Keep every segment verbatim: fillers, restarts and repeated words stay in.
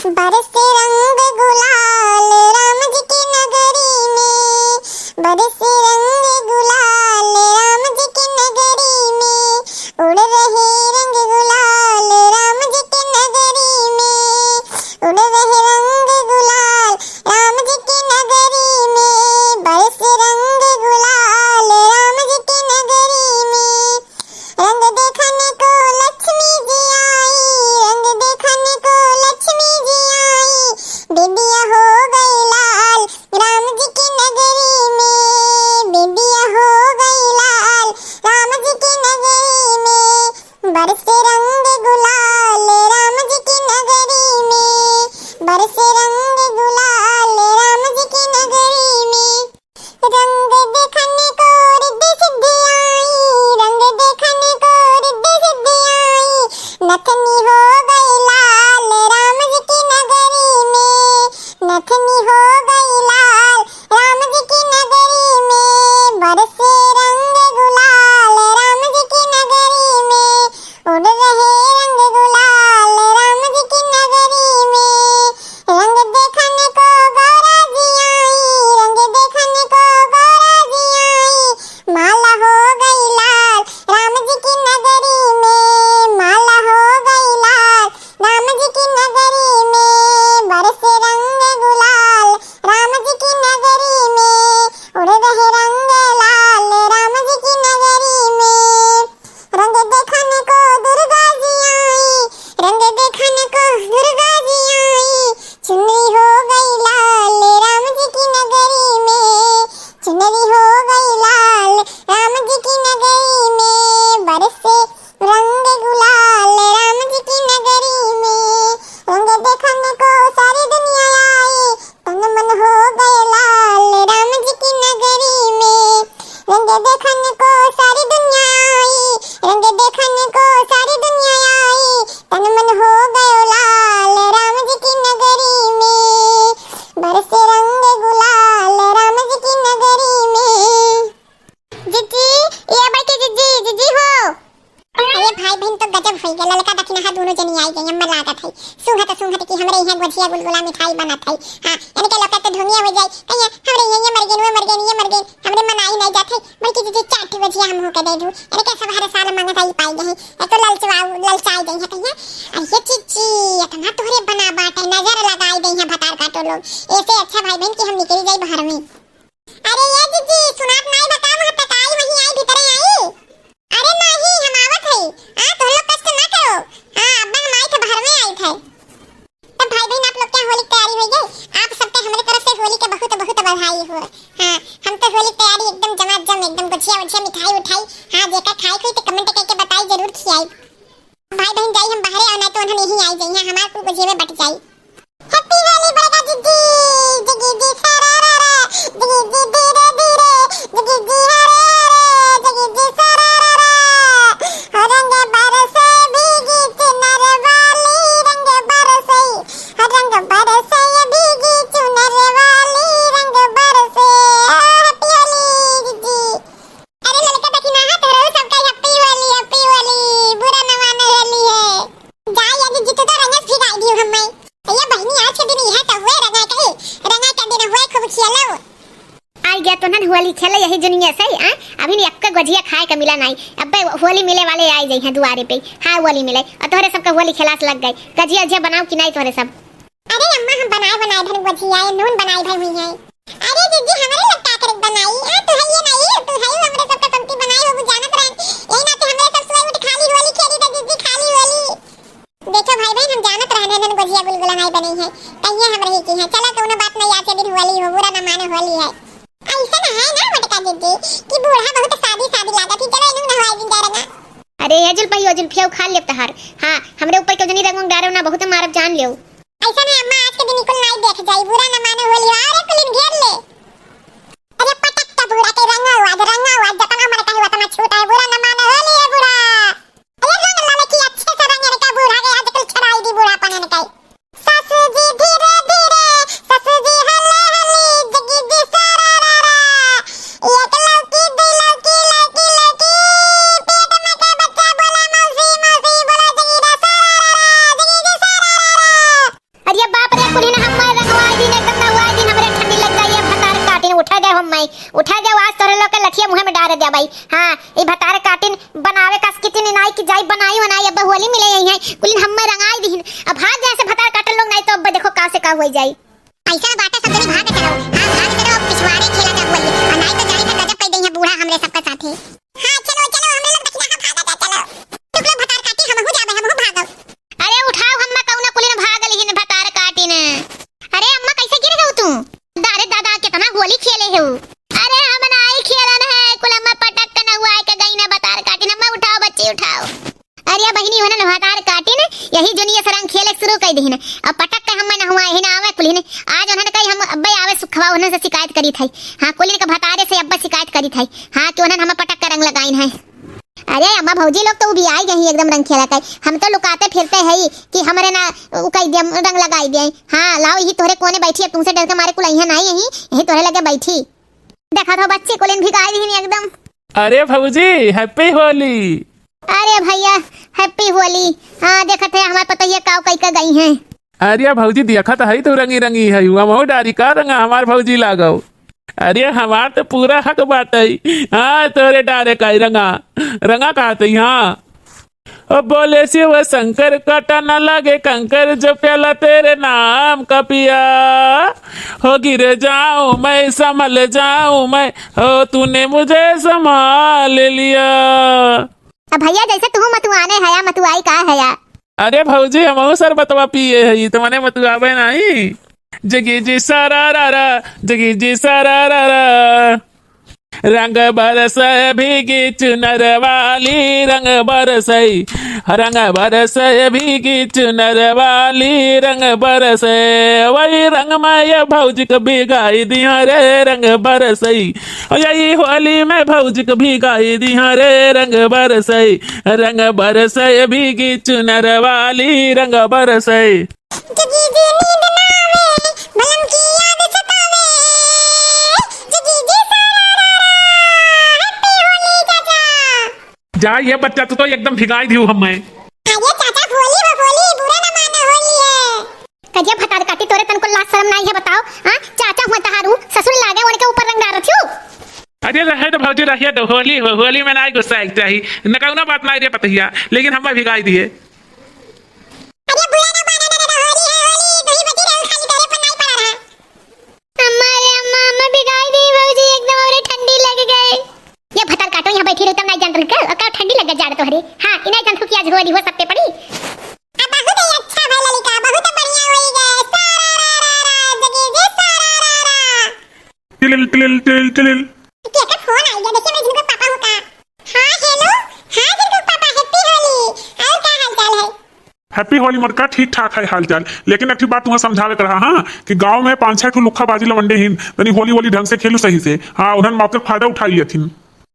बरसे रंग गुलाल राम जी की नगरी में, बरसे रंग गुलाल राम जी की नगरी में, उड़ रहे रंग गुलाल राम जी की नगरी में, उड़ रहे रंग गुलाल राम जी की नगरी में, बरसे रंग गुलाल राम जी की नगरी में। रंग देखन को लक्ष्मी जी आई, रंग देखन को लक्ष्मी जी आई, बिंदिया हो गई लाल राम जी की नगरी में, बिंदिया हो गई लाल राम जी की नगरी में, बरसे रंग गुलाल राम जी की नगरी में, बरसे रंग गुलाल राम जी की नगरी में। रंग देखन को रिद्धि सिद्धि आई, रंग देखन को रिद्धि सिद्धि आई, नथनी हो गई लाल राम जी की नगरी में, नथनी हो गई लाल राम जी की नगरी में, बरसे रंग गुलाल राम जी की नगरी में, उड़ रहे रंग गुलाल राम जी की नगरी में। रंग देखन को गौरा जी आई, रंग देखन को गौरा जी आई, माला हो गई लाल राम जी की नगरी में, माला हो गई लाल राम जी की नगरी में, बरसे रंग गुलाल राम जी की नगरी में, उड़ रहे रंग लाल राम जी की नगरी में। रंग देखन को दुर्गा जी आई, रंग देखन को दुर्गा जी आई, चुनरी हो गई लाल राम जी की नगरी में, चुनरी हो गई लाल राम जी की नगरी में, बरसे रंग गुलाल राम जी की नगरी में। रंग देखन को सारी दुनिया आई, तन मन हो गए लाल राम जी की नगरी में। रंग देखन को सारी दुनिया आई, रंग देखन को सारी दुनिया आई, तन मन हो गए लाल राम जी की नगरी में। बरसे रंग गुलाल राम जी की नगरी में। जिज्जी, ए बड़की जिज्जी, जिज्जी हो। अरे भाई बहिन तो गजब होई गया, ललका दखिनहा दोनों जनी आई गई, हमें लागत है सूंघत सूंघत कि हमरे यहाँ गोझिया गुलगुला मिठाई बनत है। हाँ, इनके लोग तो ढोंगिया हो जाए, कहिए हमरे यहाँ ये मर गए, वो मर गए, ये मर गए, हमरे मनाई नहीं जात है। बड़की जिज्जी चार ठो गोझिया हम होके दे दू, इनके सब हर साल मांगत आई पाई गए हैं, एक तो ललचवा ललचाई गई है कहिए। अरे जिज्जी, इतना तोहरे बना बाटे, नजर लगाई गई है भतार काटो लोग, ऐसे अच्छा भाई बहन कि हम निकल जाए बाहर में। अरे ये जिज्जी, सुनात नाई बा का, वहाँ तक आई, वहीं आई, भीतरे आई। अरे नाही, हम आवत हई। आ, तोह लोग कष्ट ना करो। हाँ, अब्बा हम आई थे, बाहर में आई थे। तब भाई बहन आप लोग क्या होली की तैयारी हो गई? आप सबके हमारे तरफ से होली के बहुत बहुत बधाई हो। हाँ, हम तो होली की तैयारी एकदम जमाजम, एकदम गुझिया उझिया, मिठाई उठाई। हाँ, जेका खाए कोई तो comment करके बताई, जरूर खियाई। भाई बहन जाई हम बाहरे और नहीं तो उन्हें यहीं आई जाई हैं, हमार कुल गुझिया में बट जाई। Happy होली बड़का जिज्जी, जिगी जी सारा रा रा, जिगी जी धीरे धीरे, जिगी जी हरे हरे, जिगी जी सारा रा रा। हो रंग बरसे भीगी चुनर वाली, रंग बरसे, हो रंग बरसे भीगी चुनर वाली, रंग बरसे। Happy होली जिज्जी। अरे ललका देखी ना, हाँ, तोहरो सबका happy होली, happy होली, बुरा न माने होली है। जा ये जिज्जी, तू तो रंगस भिगाई दियो हमें। ये बहिनी आज के दिन यह तो हुए रंगा के, रंगा के दिन हुए खूब खेलो। आई गया तोहन होली खेले यही दुनिया से, आ? अभी नहीं अक्का गुझिया खाए का मिला नहीं। अब्बे होली मिले वाले आई जाई हैं दुआरे पे। हाँ, होली मिले। और तोहरे सबका होली खेलास लग गई। गुझिया उझिया बनाओ कि नहीं तोहरे सब? अरे अम्मा, हम बनाए बनाए भर गुझिया है, नून बनाए भर हुई है। अरे जिज्जी, हमरे लोग का करे बनाई? आ, तू है ये नहीं, तू है हमरे सबका पंक्ति बनाए हो, वो जानत रहन। यही नाते हमरे सब सुबह उठ खाली होली खेली तो जिज्जी खाली होली। देखो भाई बहन, हम जानत रहन है नन गुझिया गुलगुला नहीं बनी है, कहिए हम रही की है। चला कोनो बात नहीं, आज के दिन होली हो, बुरा ना माने होली है। ऐसा ना है ना मटका जिज्जी कि बूढ़ा बहुत शादी शादी लागत ही, चलो इन्हू नहवाई दिन जा रहा। अरे ये जुल्फा, ये जुल्फिया उखाड़ लेब तहार। हाँ, हमरे ऊपर के जनी रंग डारो ना, बहुत मारब जान लियो। ऐसा नहीं अम्मा, आज के दिन कुल नाई देख जाई, बुरा न मानो होली। अरे कुलिन घेर ले। अरे पटक के बूढ़ा के रंगो आज, रंगो आज, जतना मन कहे उतना छूट है, बुरा न मानो होली है बूढ़ा। अरे रंग लाले की अच्छे से रंग इनका बूढ़ा के आज कुल छड़ाई दी बूढ़ा पन इनका। सासू जी धीरे धीरे, सासू जी हले हले, जगी जी सारा रा रा। एक लौकी, दो लौकी, लौकी, लौकी। पेट में के बच्चा बोला मौसी, मौसी बोला जगी रा सारा रा रा, जगी जी सारा रा रा। अरे बा मुँह में डारे द्या बाई। हाँ, ई भतार काटिन बनावे का कितिन नाई कि जाई बनाई वनाई, अब होली मिले यही है, कुलिन हम्मे रंगाई दिहिन। अब भाग जाए से भतार काटन लोग, नाई तो अब देखो का से का होई जाई। ऐसा बाटे सब जनी भाग चलो। हाँ, भाग चलो, अब पिछवाड़े खेला जा होली। और नाई तो जाई तो गजब कर देई है बूढ़ा हमरे सबका साथे। हाँ, चलो, चलो, हमरे लोग दक्षिणा का भागा जा, चलो। तुम लोग भतार काटी, हमहू जाबे, हमहू भागब। अरे उठाओ, हम्मा कौना कुलिन भाग लिहिन भतार काटिन। अरे अम्मा, कैसे गिर गऊ तू? अरे दादा, कितना होली खेले हो। अरे हम नाई खेलन है, कुल अम्मा पटक के नहुआ के गई ना भतार काटिन। अम्मा उठाओ, बच्ची उठाओ। अरे बहिनी, होने भतार काटिन, यही जुनिया से रंग खेले शुरू कर दिहिन। अब पटक के हम्मा नहुआ ही ना आवे कुलिन। आज उन्हन कही हम अब्बे आवे सुखवा, उन्हन से शिकायत करी थाई। हाँ, कुलिन के भतारे से अब्बे शिकायत करी थाई। हाँ, कि उन्हन हम्मा पटक के रंग लगाइन है। अरे अम्मा, भौजी लोग तो भी आई गई एकदम रंग खेलत है। हम तो लुकाते फिरते है कि हमरे ना उ कई दिया, रंग लगाई दिया। हाँ, लाओ, यही तोहरे कोने बैठी, अब तुमसे डर के मारे कुल यहाँ नहीं, यही, यही तोहरे लगे बैठी। देखा तो बच्ची कुलिन भिगाई दिहिन एकदम। अरे भौजी, happy होली। अरे भैया, happy होली। हाँ, देखत है हमार पतोहिया काव कई का गई हैं। अरे भौजी, देखत है तू रंगी रंगी है, हमहू डारी का रंगा हमार भौजी लागो। अरे हमार तो पूरा हक बाटे। हाँ, तोरे डारे का ही रंगा, रंगा कहते ही, हाँ। ओ बोले शिव शंकर, काटा ना लागे कंकर, जो प्याला तेरे नाम का पिया, हो गिर जाऊं मैं, संभल जाऊं मैं, हो तूने मुझे संभाल लिया। अब भैया, जैसे तू मतुआने हया, मतुआई का हया? अरे भौजी, हमहू शरबतवा पिए हई, तो मने मतुआबे नहीं। जगी जी सारा रा रा, जगी जी सारा रा रा। रंग बरस भीगी चुनर वाली, रंग बरसई, रंग बरस भीगी चुनर वाली, रंग बरस। वही रंग में ये भौजी के भिगाई दिया रे, रंग बरसई। यही होली में भौजी के भिगाई दिहा रे, रंग बरसई, रंग बरसई भीगी चुनर वाली, रंग बरसई। जगी जी नींद ना आवे, बलम की याद सतावे। जगी जी सारा रा रा, happy होली चाचा। जा ये बच्चा, तू तो एकदम भिगाई दियो हमें। अरे चाचा, होली हो होली, बुरा ना मानो, होली है। कजिया भतार काटी, तोरे तनको लाज शरम नाई है बताओ? हाँ, चाचा हुआ तहारू, ससुर लागे उनके ऊपर रंग डारत हूँ। अरे रहे दो भौजी, रहे दो, होली हो, होली में नाई गुस्सा एक चाही, न कौनो बात नाई रे पतहिया, लेकिन हम भिगाई दिए। अरे बुरा ना माना ना दादा, होली है होली, तू ही बची रहो, खाली तोरे पर नाई पड़ा रहा। अम्मा रे अम्मा, अम्मा भिगाई दी भौजी, एकदम और ठंडी लग गई। ये भतार काटो, यहाँ बैठी रहो, तब नाई जान रही का, का ठंडी लग गई जाड़ तोहरे। हाँ, इन्हें जान तू कि आज होली हो सब पे पड़ी। आ, बहुत ही अच्छा भा ललिका, बहुत बढ़िया होई गए। सारा रा रा रा, जगी जी सारा रा रा। टिलिल, टिलिल, टिलिल, टिलिल। केकर फोन आई गया? देखिए, मैं झिनकू पापा हूँ का? हाँ, हेलो। हाँ, झिनकू पापा, happy होली। और का हाल चाल है? Happy होली मोटका, ठीक ठाक है हाल चाल, लेकिन एक ठे बात तुम्हें समझावे के रहा, हाँ, कि गाँव में पाँच छह ठो लुक्खा बाजी लवंडे हिन, तनी होली वोली ढंग से खेलू सही से। हाँ, उन्हन मौके के फायदा उठा लिया थिन।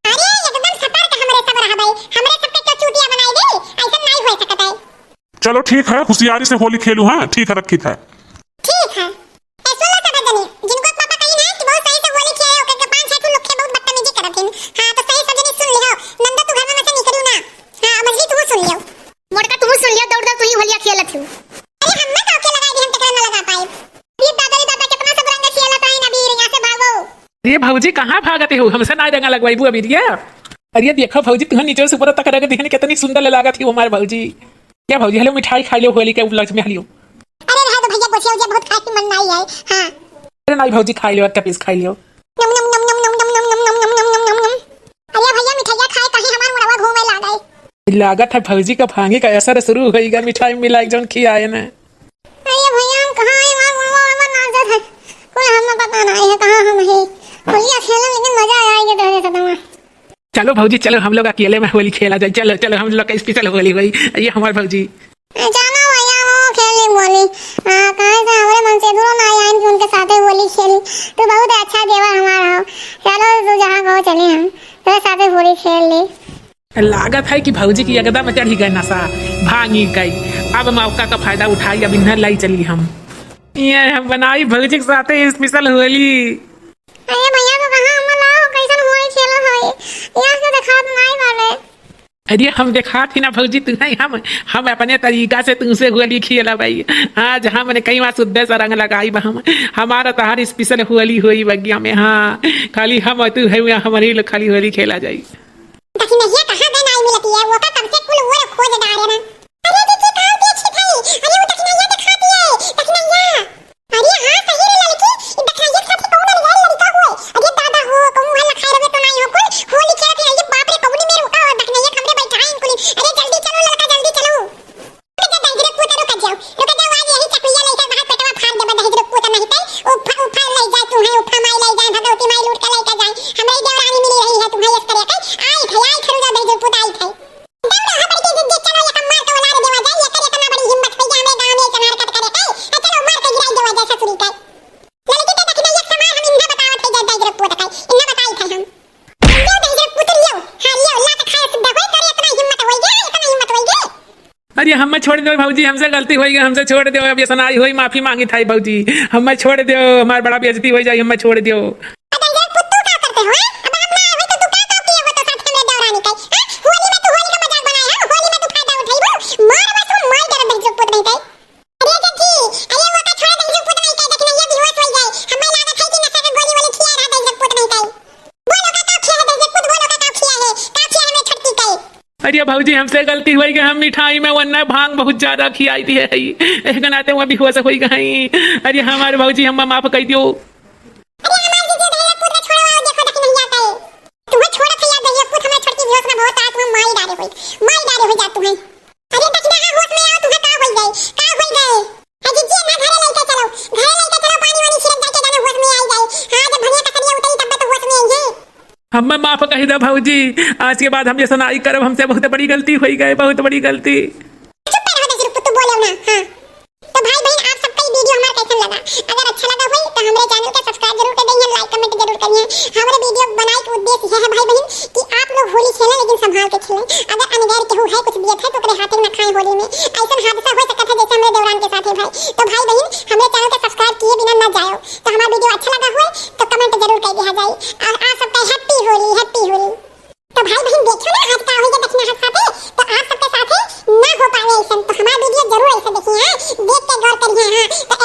अरे, एकदम सतर्क हमरे सब रहबै, हमरे सबके क्यों चूतिया बनाई दे, ऐसा नहीं हो सकता है। चलो ठीक है, होशियारी से होली खेलू, हाँ, ठीक है, रखी था। ठीक है। ए, सुन लो सब जनी, जिनको पापा कही ना कि बहुत सही से होली खेले, ओके के पांच छह ठो लोग के बहुत बदतमीजी करत हिन। हाँ, तो सही सब जनी सुन लियो, नंदा तू घर में से निकलू ना। हाँ, मझली तू सुन लियो। मोटका तू सुन लियो, दौड़ दौड़ तू ही होलिया खेलत हूँ। अरे हम ना काके लगाई दी, हम टकरा ना लगा पाए। ये दादा रे दादा, कितना सब रंग खेलत है ना वीर, यहाँ से भागो। अरे भौजी, कहाँ भागत हो? हमसे ना रंगा लगवाइबू अबीरिया। अरे देखो भौजी, तुहन नीचे से ऊपर तक रंग दिखने कितनी सुंदर लागत ही हमार भौजी। क्या भौजी, हेलो मिठाई खाई लो होली के उपलक्ष्य में, हेलो। अरे रहे दो भैया, गोठिया उठिया बहुत खाए के मन नहीं है। हाँ। अरे नहीं भौजी, खाई लो, एक पीस खाई लो। नम नम नम नम। अरे भैया, मिठाइया खाए कहीं हमार मुड़वा घूमे लागे। लागत है भौजी का भांगी का असर शुरू होइगा, मिठाई मिला एक जौन खियाए ने। अरे भैया, हम कहाँ है, हमार मुड़वा उड़वा ना जात है। कोई हमें पता नहीं है कहाँ हम है। होलिया खेले लेकिन मजा आएगा तोहरे सदमा। चलो भौजी, चलो हम लोग अकेले में होली खेला जाए। चलो, चलो हम लोग का special होली होई। ये हमार भौजी। जाना भैया, हम खेली होली। हाँ, कहाँ से हमरे मन से दूर ना आइन कि उनके साथे होली खेली। तू बहुत अच्छा देवर हमारा हो। चलो, तू जहाँ कहो चली हम। तेरे साथे होली खेल ली। लागत है कि भौजी की एकदम चढ़ी गए नशा, भांगी गई। अब मौका का फायदा उठाई, अब इन्हें लाई चली हम। ये हम बनाई भौजी के साथे special होली। अरे भैया, तो कहाँ हम लाओ, कैसन होली खेलो है? यहाँ से दिखात नहीं बावे। अरे हम देखात ही ना भौजी, तुहैं हम, हम अपने तरीका से तुहसे होली खेलबै। आज हमने कई बार सुद्दे से रंग लगाइब हम। हमार तोहार special होली होई बगिया में। हाँ, खाली हम तू है, हमरे लोग खाली होली खेला जाई। दखिनहिया कहाँ गए, नाई मिलत है, वो का कब से कुल ओर खोज डारे ना। अरे दीदी, कहाँ पे छिप है? अरे वो दखिनहिया दिखाती है, दखिनहिया। अरे हाँ, सही रे लड़की, ई दखिनहिया के साथ कौन लड़का, लड़का हुए? अरे दादा हो, कहूँ हल्ला खाए रहे तो नाई हो कुल, होली खेलत है, अरे बाप रे, कौनी मेरे उठा हो, दखिनहिया के हमरे बैठा है इनको। अरे जल्दी चलो लड़का, जल्दी चलो। रुक जा, दहिजरक पूत, रुक जाओ, रुक जाओ, आज यही चकुइया लइका बाहर पेटवा फाड़ देबा, दहिजरक पूत, नहीं तै उफा, उफा लइ जाए तू है, उफा माई लइ जाए, भगवती माई लूट के लइका जाए, हमरे देवरानी मिली रही है तुम्हें, यस करे के, आई थे, आई थे, रुक जाओ, दहिजरक पूत, आई थे। दौड़ा हो बड़की जिज्जी, चलो, ये कमाल तो उलार देवा जाए, ये कर इतना बड़ी हिम्मत होई कि हमरे गाँव में इतना हरकत करे के, ए, चलो, मार के गिराई देवा जाए ससुरी के। लड़की के दखिनहिया के समान हम इन्हें बतावत है, जय दहिजरक पूत के, इन्हें बताई थे हम। लियो दहिजरक पूत लियो, हाँ, लियो, लात खाए सुद्धा होई, कर इतना हिम्मत होई गे, इतना हिम्मत होई गे। अरे हमें छोड़ दो भौजी, हमसे गलती होई गई, हमसे छोड़ दो, अब ऐसा नाई होई, माफी मांगी थाई भौजी, हमें छोड़ दो, हमार बड़ा बेइज्जती होई जाई, हमें छोड़ दो। अब दहिजरक पूत तू का करते हो, हैं? अब हम ना आए होई तो तू का, का किए हो तो साथ हमरे देवरानी के, हैं? होली में तू होली का मजाक बनाए हो, होली में तू फायदा उठाई हो, मार बस वो मार के दहिजरक पूत नहीं कही। अरे जग्गी, अरे वो का छोड़ दहिजरक पूत नहीं कही, दखिनहिया बेहोश होई जाए, हमें लागत है कि नशा का गोली वोली खिया रहा दहिजरक पूत नहीं कही। बोलो का, का खिया है दहिजरक पूत, बोलो का, का खिया है, का खिया है हमरे छोटकी कही। अरे भौजी, हमसे गलती होई गई, हम मिठाई में वन्ना भांग बहुत ज्यादा खियाई दिए है, एक नाते वो बेहोश होई गई। अरे हमारे भौजी, हमें माफ कर दियो। अरे हमारे जीजी, दहिजरक पूत का छोड़ो, आओ देखो दखिनहिया का है। तुम्हें छोड़त है यार, दहिजरक पूत, हमारे छोटकी बेहोश ना बहुत, आज तुम्हें माई डारे होई, माई डारे हो जा तुम्हें। अरे दखिनहा, होश में आओ, तुम्हें का होई गए, का होई गए? हाँ जीजी, ना घरे लइके चलो, घरे लइके चलो, पानी वानी छिड़क जाके जाने होश में आई जाए। हाँ, जब भंगिया का सरिया उतरी तब तो होश में आई है। हमें माफ कही दो भौजी, आज के बाद हम ऐसा नाई करब, हमसे बहुत बड़ी गलती होई गए, बहुत बड़ी गलती। चुप रहो दहिजरक पूत, तू बोलो ना। हाँ, तो भाई बहन, आप सबका ये video हमारा कैसन लगा? अगर अच्छा लगा होई तो हमरे channel के subscribe जरूर कर देइहैं, like comment जरूर करिहैं। हमारे video बनाए के उद्देश्य यह है भाई बहन कि आप लोग होली खेलें लेकिन संभाल के खेलें। अगर अनगैर केहू है कुछ दियत है तो ओकरे हाथे ना खाएं होली में। ऐसन हादसा हो सकत है जैसे हमरे देवरान के साथ है भाई। तो भाई बहन, हमरे channel के subscribe किए बिना ना जाओ। तो हमारा video अच्छा लगा होई तो comment जरूर कर दिया जाए। और आप सबका happy होली, happy होली। तो भाई बहन देखो ना, आज का होई गए दखिनहा के साथे, तो आप सबके साथे ना हो पावे ऐसन। तो हमारा video जरूर ऐसे देखिए, हाँ, देख के गौर करिए, हाँ। तो